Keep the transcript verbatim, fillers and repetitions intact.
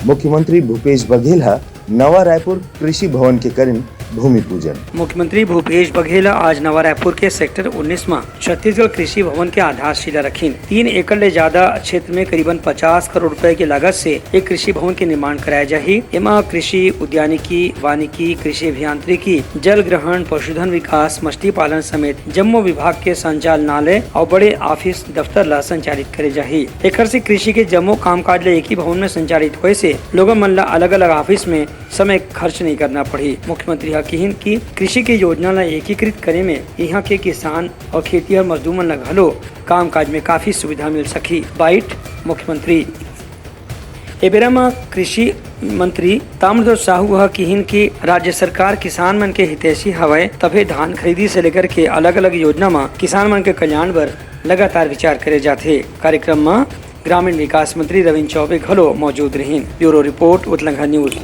मुख्यमंत्री भूपेश बघेल ह नवा रायपुर कृषि भवन के करिन भूमि पूजन। मुख्यमंत्री भूपेश बघेल ह आज नवा रायपुर के सेक्टर उन्नीस म छत्तीसगढ़ कृषि भवन के आधारशिला रखिन। तीन एकड़ ले जादा क्षेत्र में करीबन पचास करोड़ रुपए के लागत से एक कृषि भवन के निर्माण कराया जाही। एमा कृषि, उद्यानिकी, वानिकी, कृषि अभियांत्रिकी, जल ग्रहण, पशुधन विकास, मछली पालन समेत जम्मो विभाग के संचालनालय अउ बड़े ऑफिस दफ्तर ला संचालित करे जाही। एखर से कृषि के जम्मो कामकाज ले एक ही भवन में संचालित होए से लोगन मन ला अलग-अलग ऑफिस में समय खर्च नहीं करना पड़ही। मुख्यमंत्री ह किहिन कि कृषि के योजना ला एकीकृत करे में इहां के किसान अउ खेतीहर मजदूर मन ला घलो कामकाज में काफी सुविधा मिल सकही। बाइट मुख्यमंत्री। ए बेरा म कृषि मंत्री ताम्रध्वज साहू ह किहिन कि राज्य सरकार किसान मन के हितैषी हवय, तभे धान खरीदी से लेकर के अलग-अलग योजना म किसान मन के कल्याण बर लगातार विचार करे जाथे। कार्यक्रम म ग्रामीण विकास मंत्री रविंद्र चौबे घलो मौजूद रहिन। Bureau report, Utlangha news.